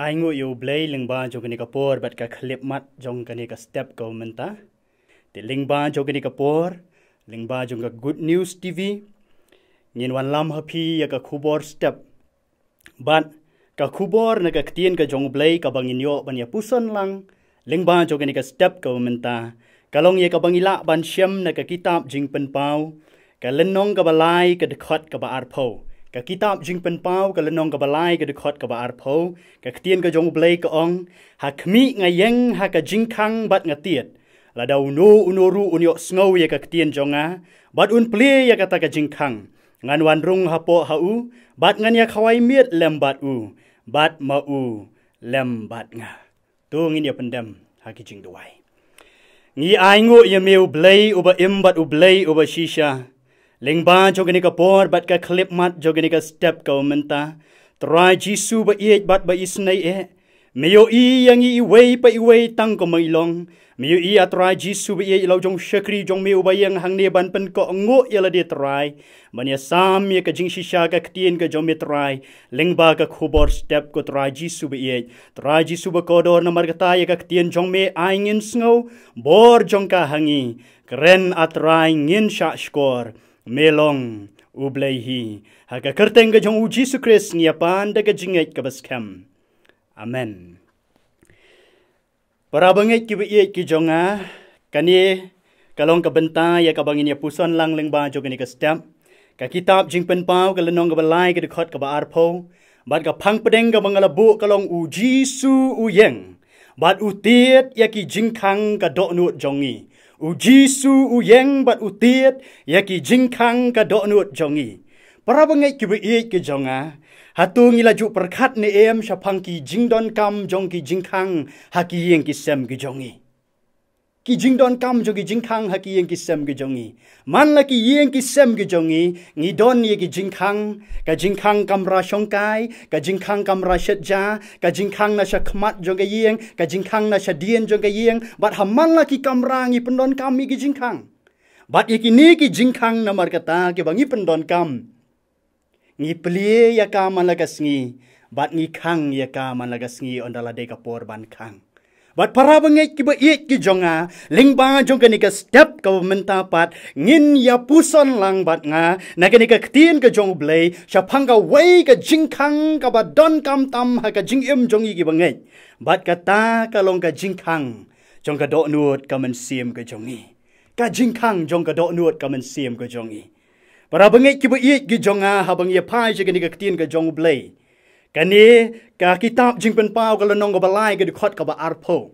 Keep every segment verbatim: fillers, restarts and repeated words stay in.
Ai nguh ïa U Blei lyngba jong kane ka por bad ka khyllipmat jong kane ka step ka mynta. Te lyngba jong kane ka por, lyngba jong ka Good News T V, ngin wanlam ha phi ïa ka khubor step. Bad ka khubor na ka ktien ka jong U Blei kaba ngin ïoh ban ïa puson lang lyngba jong kane ka step ka mynta ka long ïa kaba ngi lah ban shem na ka kitab Jingpynpaw, ka lynnong kaba lai, ka dkhot kaba arphew. Ka kitab Jingpynpaw, ka lynnong kaba lai, ka dkhot kaba arphew. Ka ktien ka jong U Blei ka ong: Ha khmih nga ïeng ha ka jingkhang bad nga tied. Lada uno uno ruh un ïohsngew ïa ka ktien jong nga bad un plie ïa kata ka jingkhang, ngan wan rung hapoh ha u bad ngan ïa khawai miet lem bad u, bad ma u lem bad nga. To ngin ïa pyndem ha ki jingduwai. Ngi ai nguh ïa me U Blei uba im bad U Blei uba shisha. Lyngba jong kane ka por bad ka khyllipmat jong kane ka step ka mynta, Trai Jisu ba ïeit bad ba isynei eh, me ïohi ïa ngi iwei pa iwei tang kumba ngi long. Me ïohi, A Trai Jisu ba ïeit, la u jong u shakri jong me uba ïeng hangne ban pynkohnguh ïa lade, Trai, ban ïa sam ïa ka jingshisha ka ktien ka jong me, Trai, lyngba ka khubor step, ko Trai Jisu ba ïeit. Trai Jisu ba kordor, namar kata ïa ka ktien jong me ai ngin sngew, bor jong ka ha ngi. Kren, A Trai, ngin shah shkor. Me long U Blei hi. Ha ka kyrteng ka jong U Jisu Khrist ngi ïa pan da ka jingngeit kaba skhem. Amen. Para bangeit kiba ïeit ki jong nga, kane ka long ka bynta ïa kaba ngin ïa puson lang lyngba jong kane ka step. Ka kitab Jingpynpaw, ka lynnong kaba lai, ka dkhot kaba arphew. Bad ka phang pdeng kaba nga la buh ka long: U Jisu u ïeng bad u tied ïa ki jingkhang ka dohnud jong ngi. U Jisu u ïeng bad u tied ïa ki jingkhang ka dohnud jong ngi. Para bangeit kiba ïeit ki jong nga, hato ngi la ju pyrkhat ne em shaphang ki jingdonkam jong ki jingkhang ha ki ïing ki sem ki jong ngi? Ki jingdonkam jong ki jingkhang ha ki ïing ki sem ki jong ngi. Man la ki ïing ki sem ki jong ngi, ngi don ïa ki jingkhang, ka jingkhang kamra shongkai, ka jingkhang kamra shet ja, ka jingkhang na shakhmat jong ka ïing, ka jingkhang na shadien jong ka ïing, bad ha man la ki kamra ngi pyndonkam ïa ki jingkhang. Bad ïa kine ki jingkhang, namar kata kiba ngi pyndonkam, ngi plie ïa ka man la ka sngi, bad ngi khang ïa ka man la ka sngi, ynda la dei ka por ban khang. Bad para bangeit kiba ïeit ki jong nga, lyngba jong kane ka step kaba mynta pat, ngin ïa puson lang bad nga na kane ka ktien ka jong U Blei shaphang kawei ka jingkhang kaba donkam tam ha ka jingim jong ngi kiba ngeit. Bad kata ka long ka jingkhang jong ka dohnud ka mynsiem ka jong ngi. Ka jingkhang jong ka dohnud ka mynsiem ka jong ngi. Para bangeit kiba ïeit ki jong nga, haba ngi ïa phai sha kane ka ktien ka jong U Blei, kane ka kitab Jingpynpaw, ka lynnong kaba lai, ka dkhot kaba arphew.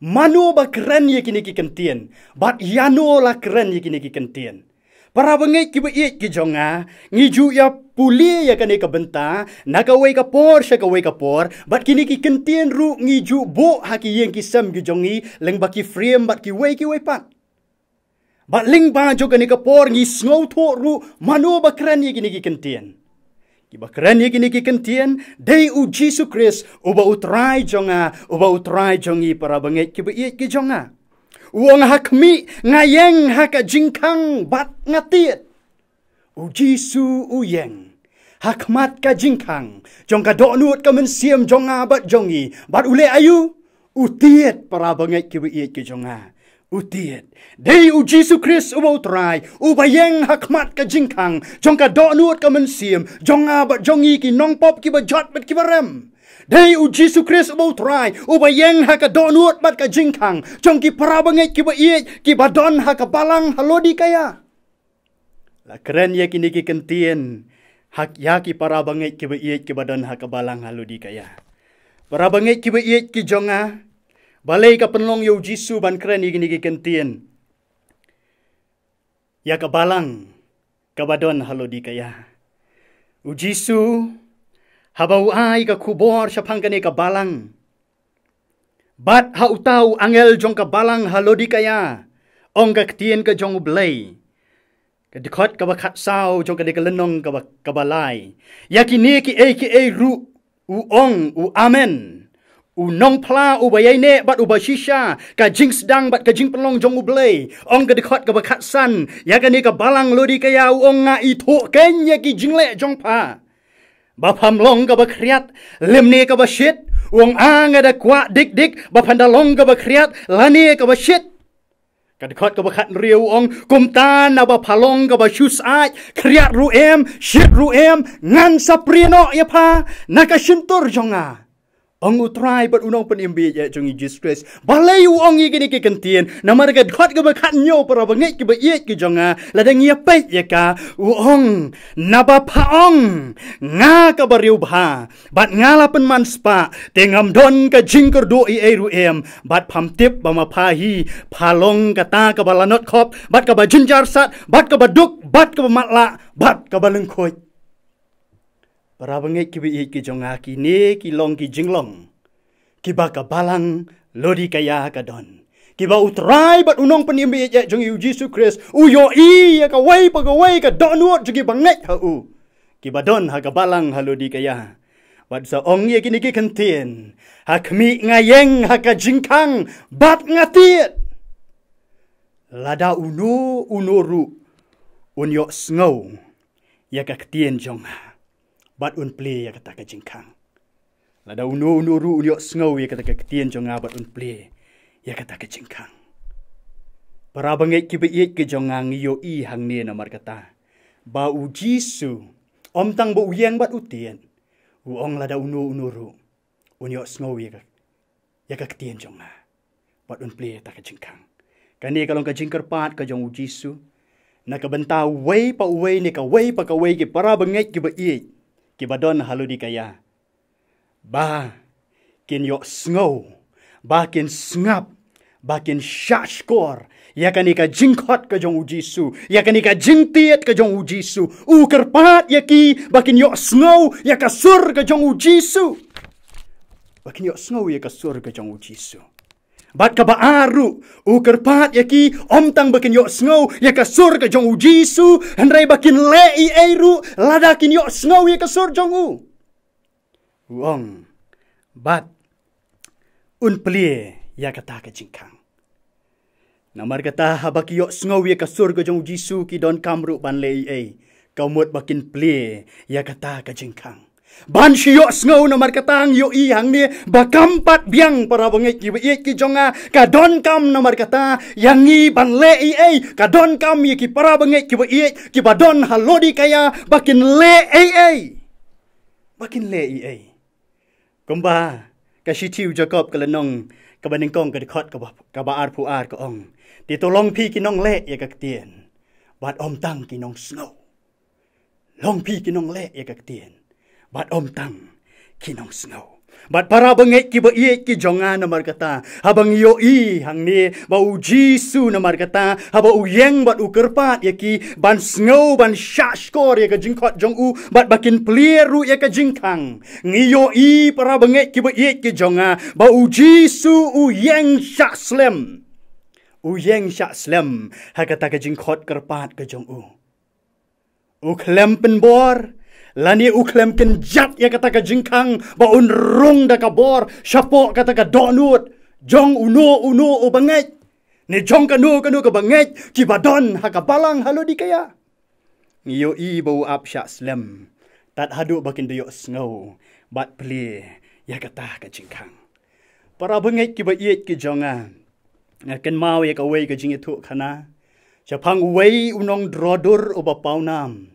Mano ba kren ïa kine ki kyntien, bad ïano la kren ïa kine ki kyntien? Para bangeit kiba ïeit ki jong nga, ngi ju ïa pule ïa kane ka bynta na kawei ka por sha kawei ka por, bad kine ki kyntien ruh ngi ju buh ha ki ïing ki sem ki jong ngi lyngba ki frame bad kiwei kiwei pat. Bad lyngba jong kane ka por ngi sngewthuh ruh mano ba kren ïa kine ki kyntien. Kiba kren ïa kine ki kyntien dei U Jisu Khrist, uba U Trai jong nga, uba U Trai jong ngi, para bangeit kiba ïeit ki jong nga. U ong: Ha khmih nga ïeng ha ka jingkhang bad nga tied. U Jisu u ïeng ha khmat ka jingkhang jong ka dohnud ka mynsiem jong nga bad jong ngi, bad u leh aïu? U tied, para bangeit kiba ïeit ki jong nga. U tied. Dei U Jisu Khrist uba U Trai, uba ïeng ha khmat ka jingkhang jong ka dohnud ka mynsiem jong nga bad jong ngi, ki nongpop kiba jot bad kiba rem. Dei U Jisu Khrist uba U Trai, uba ïeng ha ka dohnud bad ka jingkhang jong ki para bangeit kiba ïeit kiba don ha ka balang ha Laodikaia. La kren ïa kine ki kyntien ha, ïa ki para bangeit kiba ïeit kiba don ha ka balang ha Laodikaia. Para bangeit kiba ïeit ki jong nga, balei ka pynlong ïa U Jisu ban kren ïa kine ki kyntien ïa ka balang kaba don ha Laodikaia? U Jisu, haba u ai ka khubor shaphang kane ka balang, bad ha uta u angel jong ka balang ha Laodikaia, ong ka ktien ka jong U Blei, ka dkhot kaba khatsaw jong kane ka lynnong kaba, kaba lai: Ïa kine kiei kiei ruh u ong u Amen, u nongphla uba ïaineh bad uba shisha, ka jingsdang bad ka jingpynlong jong U Blei. Ong ka dkhot kaba khatsan ïa kane ka balang Laodikaia, u ong: Nga ithuh keiñ ïa ki jingleh jong pha, ba pham long kaba khriat lymne kaba shit. U ong, a nga da kwah dik dik ba phan da long kaba khriat lane kaba shit. Ka dkhot kaba khathynriew u ong, kumta naba pha long kaba shu syaid, khriat ruh em, shit ruh em, ngan sa prie noh ïa pha na ka shyntur jong nga, ong U Trai bad U Nongpynim baieit jong ngi Jisu Khrist. Balei u ong ïa kine ki kyntien? Namar ka dkhot kaba khathynñiew, para bangeit kiba ïeit ki jong nga, lada ngi ïa peit ïa ka, u ong, naba pha ong, nga kaba riewbha bad nga la pynman spah, te ngam don ka jingkyrduh ei ei ruh em, bad pham tip ba ma pha hi pha long kata kaba lanot khop bad kaba jynjar sat bad kaba duk bad kaba matlah bad kaba lyngkhuid. Para bangeit kiba ïeit ki jong nga, kine ki long ki jinglong kiba ka balang Laodikaia ka don, kiba U Trai bad U Nongpynim baieit jong ngi U Jisu Khrist u ïohi ïa kawei pa kawei ka dohnud jong ki bangeit ha u, kiba don ha ka balang ha Laodikaia. Bad sa ong ïa kine ki kyntien, ha khmih nga ïeng ha ka jingkhang bad nga tied, lada uno uno ruh un ïohsngew ïa ka ktien jong nga bad un plie ïa kata ka jingkhang. Lada uno uno ruh un ïohsngew ïa kata ka ktien jong nga bad un plie ïa kata ka jingkhang. Para bangeit kiba ïeit ki jong nga, ngi ïohi hangne namar kata ba U Jisu, ym tang ba u ïeng bad u tied, u ong lada uno uno ruh un ïohsngew ïa ka, ïa ka ktien jong nga bad un plie ïa kata ka jingkhang. Kane ka long ka jingkyrpad ka jong U Jisu na ka bynta uwei pa uwei ne kawei pa kawei ki para bangeit kiba ïeit kiba don ha Laodikaia, ba kin ïohsngew, ba kin sngap, ba kin shahshkor ïa kane ka jingkhot ka jong U Jisu, ïa kane ka jingtied ka jong U Jisu. U kyrpad ïa ki ba kin ïohsngew ïa ka sur ka jong U Jisu, ba kin ïohsngew ïa ka sur ka jong U Jisu. Bad kaba ar ruh, u kyrpad ïa ki ym tang ba kin ïohsngew ïa ka sur ka jong U Jisu, hynrei ba kin leh ei ei ruh lada kin ïohsngew ïa ka sur jong u, u ong, bad un plie ïa kata ka jingkhang. Namar kata haba ki ïohsngew ïa ka sur ka jong U Jisu, ki donkam ruh ban leh ei ei, ka mut ba kin plie ïa kata ka jingkhang. Ban shu ïohsngew namar kata, ngi ïohi hangne ba kam pat biang, para bangeit kiba ïeit ki jong nga, ka donkam namar kata ïa ngi ban leh ei ei, ka donkam ïa ki para bangeit kiba ïeit kiba don ha Laodikaia ba kin leh ei ei, ba kin leh ei ei. Kumba ka shithi u Jakob ka lynnong kaba nyngkong ka dkhot kaba, kaba arphew ar ka ong, te to long phi ki nongleh ïa ka ktien bad ym tang ki nongsngew. Long phi ki nongleh ïa ka ktien bad ym tang ki nongsngew. Bad para bangeit kiba ïeit ki jong nga, namar kata haba ngi ïohi hangne ba U Jisu namar kata haba u ïeng bad u kyrpad ïa ki ban sngew, ban shahshkor ïa ka jingkhot jong u bad ba kin plie ruh ïa ka jingkhang, ngi ïohi, para bangeit kiba ïeit ki jong nga, ba U Jisu u ïeng shah slem. U ïeng shah slem ha kata ka jingkhot kyrpad ka jong u. U khlem pynbor lane u khlem kynjat ïa kata ka jingkhang ba un rung da ka bor shapoh kata ka dohnud jong uno uno u bangeit, ne jong kano kano ka bangeit kiba don ha ka balang ha Laodikaia. Ngi ïohi ba u ap shah slem tad haduh ba kin da ïohsngew bad plie ïa kata ka jingkhang. Para bangeit kiba ïeit ki jong nga, nga kynmaw ïa kawei ka jingïathuhkhana shaphang uwei u nongdro dur uba pawnam.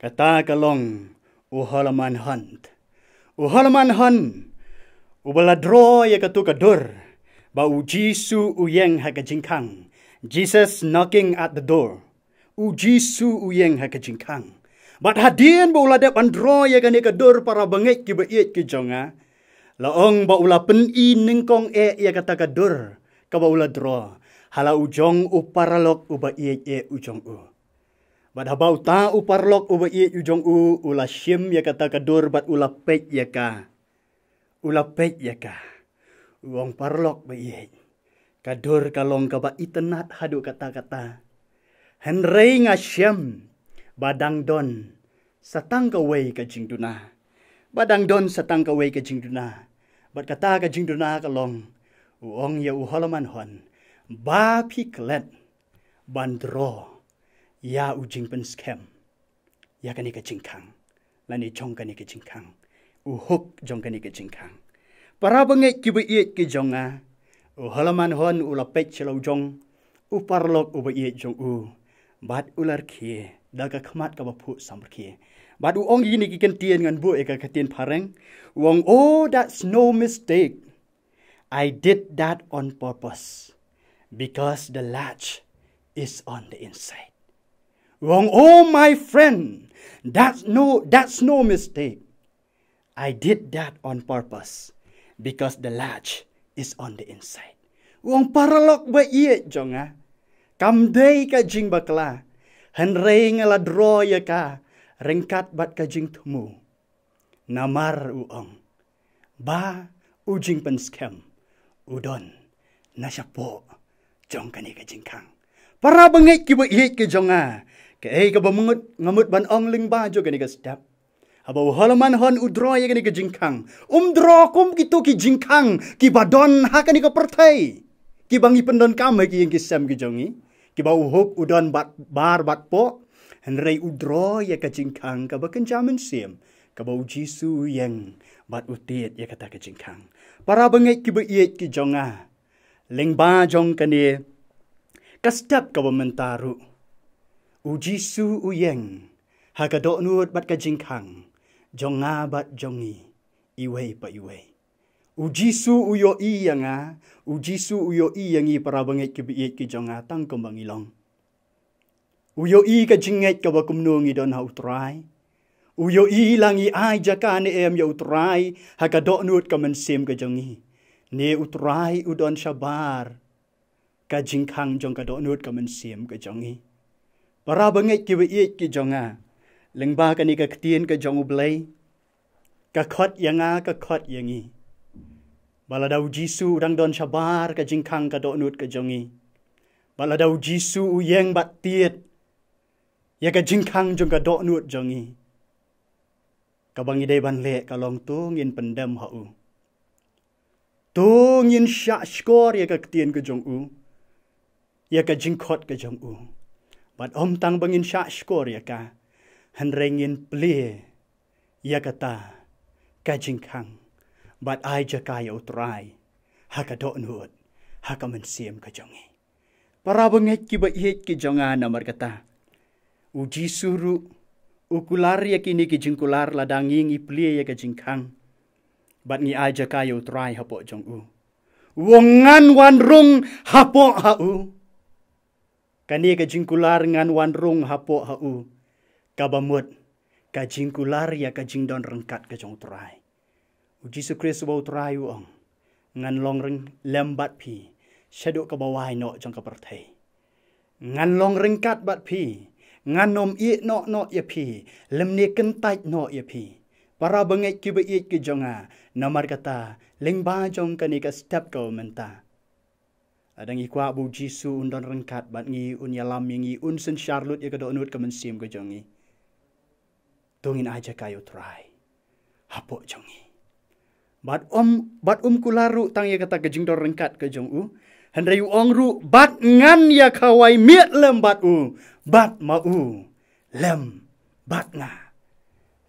Kata ka long u Holman Hunt. U Holman Hunt uba la dro ïa kato ka dur ba U Jisu u ïeng ha ka jingkhang, Jesus knocking at the door. U Jisu u ïeng ha ka jingkhang. Bad hadien ba u la dep ban dro ïa kane ka dur, para bangeit kiba ïeit ki jong nga, la ong ba u la pyni nyngkong eh ïa kata ka dur kaba u la dro ha la u jong u paralok uba ïeit eh u jong u. Bad haba uta u paralok uba ïeit u jong u u la shim ïa kata ka dur bad u la peit ïa ka, u la peit ïa ka, u ong, paralok ba ïeit, ka dur ka long kaba itynnad haduh katta katta. Hynrei nga shem ba dang don sa tang kawei ka jingduna. Ba dang don sa tang kawei ka jingduna. Bad kata ka jingduna ka long, u ong ïa u Holman Hunt, ba phi klet ban dro ïa u jingpynskhem ïa kane ka jingkhang. lane jong kane ka jingkhang. U huk jong kane ka jingkhang. Para bangeit kiba ïeit ki jong nga, u Helaman Hon u la peit sha la u jong u paralok uba ïeit jong u, bad u la rkhie da ka khmat kaba phuh samrkhie. Bad u ong ïa kine ki kyntien, ngan buh ïa ka ktien phareng. U ong, "Oh, that's no mistake. I did that on purpose, because the latch is on the inside." U ong, "Oh, my friend, that's no, that's no mistake. I did that on purpose, because the latch is on the inside." U ong, "Paralok ba ïeit jong nga, kam dei ka jingbakla, hynrei nga la draw ïa ka ryngkat bad ka jingthmu. Namar," u ong, "ba u jingpynskhem u don na shapoh jong kane ka jingkhang." Para bangeit kiba ïeit ki jong nga, kaei kaba mynta nga mut ban ong lyngba jong kane ka step? Haba u Helaman Hon u draw ïa kane ka jingkhang, um draw kum kito ki jingkhang kiba don ha kane ka pyrthei, kiba ngi pyndonkam ha ki ïing ki sem ki jong ngi, kiba u huk u don bad bar bad poh. Hynrei u draw ïa ka jingkhang kaba kynja mynsiem, kaba u Jisu u ïeng bad u tied ïa kata ka jingkhang. Para bangeit kiba ïeit ki jong nga, lyngba jong kane ka step kaba mynta ruh, u Jisu u ïeng ha ka dohnud bad ka jingkhang jong nga bad jong ngi, iwei pa iwei. U Jisu u ïohi ïa nga, u Jisu u ïohi ïa ngi, para bangeit kiba ïeit ki jong nga, tang kumba ngi long. U ïohi ka jingngeit kaba kumno ngi don ha u Trai. U ïohi la ngi ai jaka ne em ïa u Trai ha ka dohnud ka mynsiem ka jong ngi, ne u Trai u don shabar ka jingkhang jong ka dohnud ka mynsiem ka jong ngi. Para bangeit kiba ïeit ki jong nga, lyngba kane ka ktien ka jong U Blei, ka khot ïa nga, ka khot ïa ngi, ba lada u Jisu u dang don shabar ka jingkhang ka dohnud ka jong ngi, ba lada u Jisu u ïeng bad tied ïa ka jingkhang jong ka dohnud jong ngi, kaba ngi dei ban leh ka long to ngin pyndem ha u. To ngin shah shkor ïa ka ktien ka jong u, ïa ka jingkhot ka jong u. Bad ym tang ba ngin shah shkor ïa ka, hynrei ngin plie ïa kata ka jingkhang bad ai jaka ïa u Trai ha ka dohnud, ha ka mynsiem ka jong ngi. Para bangeit kiba ïeit ki jong nga, namar kata u Jisu ruh u kular ïa kine ki jingkular, lada ngi ngi plie ïa ka jingkhang bad ngi ai jaka ïa u Trai hapoh jong u. U ong, "Ngan wan rung hapoh ha u." Kane ka jingkular, "Ngan wan rung hapoh ha u," kaba mut ka jingkular ïa ka jingdon ryngkat ka jong u Trai. U Jisu Khrist uba u Trai u ong, "Ngan long ryng lem bad phi shaduh kaba wai noh jong ka pyrthei. Ngan long ryngkat bad phi. Ngan ym ïeh noh noh ïa phi, lymne kyntait noh ïa phi." Para bangeit kiba ïeit ki jong nga, namar kata lyngba jong kane ka step kaba mynta, lada ngi kwah ba u Jisu un don ryngkat bad ngi, un ïalam ïa ngi, un synshar lut ïa ka dohnud ka mynsiem ka jong ngi, to ngin ai jaka ïa u Trai hapoh jong ngi. Bad ym, bad um kular ruh tang ïa kata ka jingdon ryngkat ka jong u, hynrei u ong ruh, "Bad ngan ïa khawai miet lem bad u, bad ma u lem bad nga."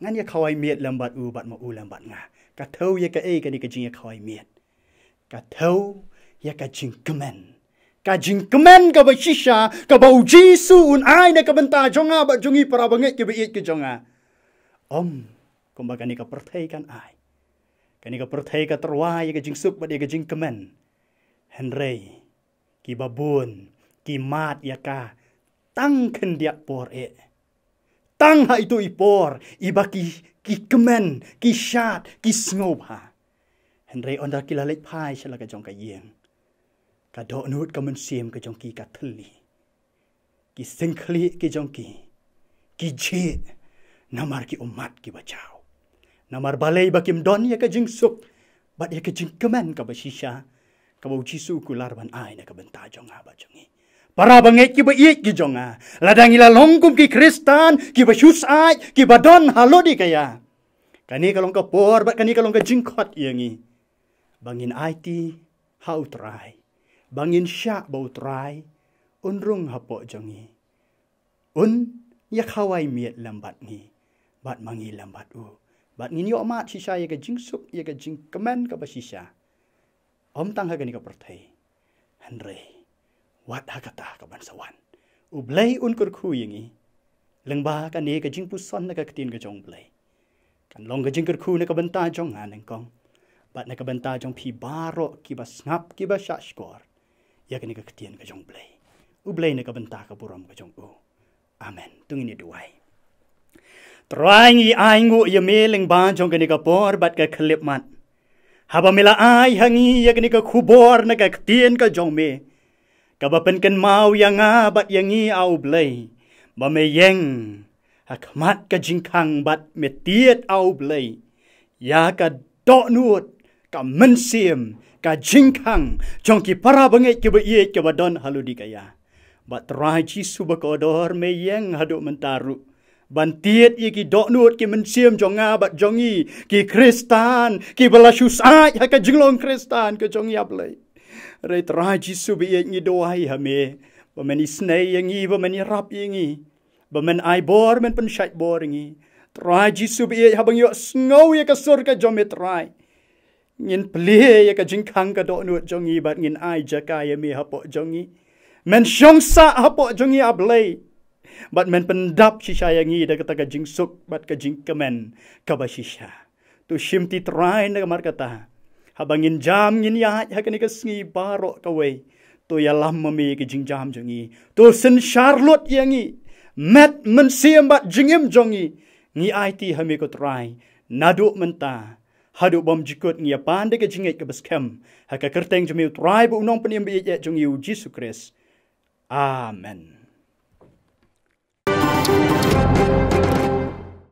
Ngan ïa khawai miet lem bad u, bad ma u lem bad nga. Ka thew ïa kaei kane ka jingïa khawai miet? Ka thew ïa ka jingkmen. Ka jingkmen kaba shisha kaba u Jisu un ai na ka bynta jong nga bad jong ngi, para bangeit kiba ïeit ki jong nga. Ym kumba kane ka pyrthei kan ai. Kane ka pyrthei ka tyrwa ïa ka jingsuk bad ïa ka jingkmen. Hynrei kiba bun ki mad ïa ka tang khyndiat por eh. Tang ha itu i por iba ki, ki kmen, ki shad, ki sngewbha. Hynrei ynda ki la leit phai sha la ka jong ka ïing, ka dohnud ka mynsiem ka jong ki ka thylli. Ki syngkhlieh ki jong ki, ki jhieh, namar ki ummat kiba jaw. Namar balei? Ba kim don ïa ka jingsuk bad ïa ka jingkmen kaba shisha kaba u Jisu u kular ban ai na ka bynta jong nga bad jong ngi. Para bangeit kiba ïeit ki jong nga, lada ngi la long kum ki Khristan kiba shu syaid, kiba don ha Laodikaia, kane ka long ka por bad kane ka long ka jingkhot ïa ngi ba ngin aiti ha u Trai, ba ngin shah ba u Trai un rung hapoh jong ngi, un ïa khawai miet lem bad ngi, bad ma ngi lem bad u. Bad ngin ïoh mad shisha ïa ka jingsuk, ïa ka jingkmen kaba shisha. Ym tang ha kane ka pyrthei, hynrei wat ha kata kaban sa wan. U Blei un kyrkhu ïa ngi lyngba kane ka jingpuson na ka ktien ka jong u Blei. Kan long ka jingkyrkhu na ka bynta jong nga nyngkong, bad na ka bynta jong phi baroh kiba sngap, kiba shahshkor ïa kane ka ktien ka jong u Blei. U Blei na ka bynta ka burom ka jong u. Amen. To ngin ïa duwai. Trai, ngi ai nguh ïa me lyngba jong kane ka por bad ka khyllipmat, haba me la ai ha ngi ïa kane ka khubor na ka ktien ka jong me, kaba pynkynmaw ïa nga bad ïa ngi, A U Blei, ba me ïeng ha khmat ka jingkhang bad me tied, A U Blei, ïa ka dohnud, ka mynsiem, ka jingkhang jong ki para bangeit kiba ïeit kiba don ha Laodikaia. Bad Trai Jisu bakordor, me ïeng haduh mynta ruh ban tied ïa ki dohnud, ki mynsiem jong nga bad jong ngi ki Khristan kiba la shu sah ha ka jinglong Khristan ka jong ngi, A Blei. Hynrei Trai Jisu baieit, ngi duwai ha me ba men isynei ïa ngi, ba men ïarap ïa ngi, ba men ai bor, men pynshait bor ïa ngi. Trai Jisu baieit, haba ngi ïohsngew ïa ka sur ka jong me, Trai, ngin plie ïa ka jingkhang ka dohnud jong ngi bad ngin ai jaka ïa me hapoh jong ngi. Men shong sah hapoh jong ngi, A Blei, bad men pyndap shisha ïa ngi da kata ka jingsuk bad ka jingkmen kaba shisha. To shimti, Trai, namar kata, haba ngin jam, ngin ïaid ha kane ka sngi baroh kawei, to ïalam ma me ka jingjam jong ngi. To synshar lut ïa ngi, met, mynsiem bad jingim jong ngi. Ngi aiti ha me, ko Trai, naduh mynta haduh bymjukut. Ngi ïapan da ka jingngeit kaba skhem ha ka kyrteng jong me, u Trai bad u Nongpynim baieit jong ngi, u Jisu Khrist. Amen.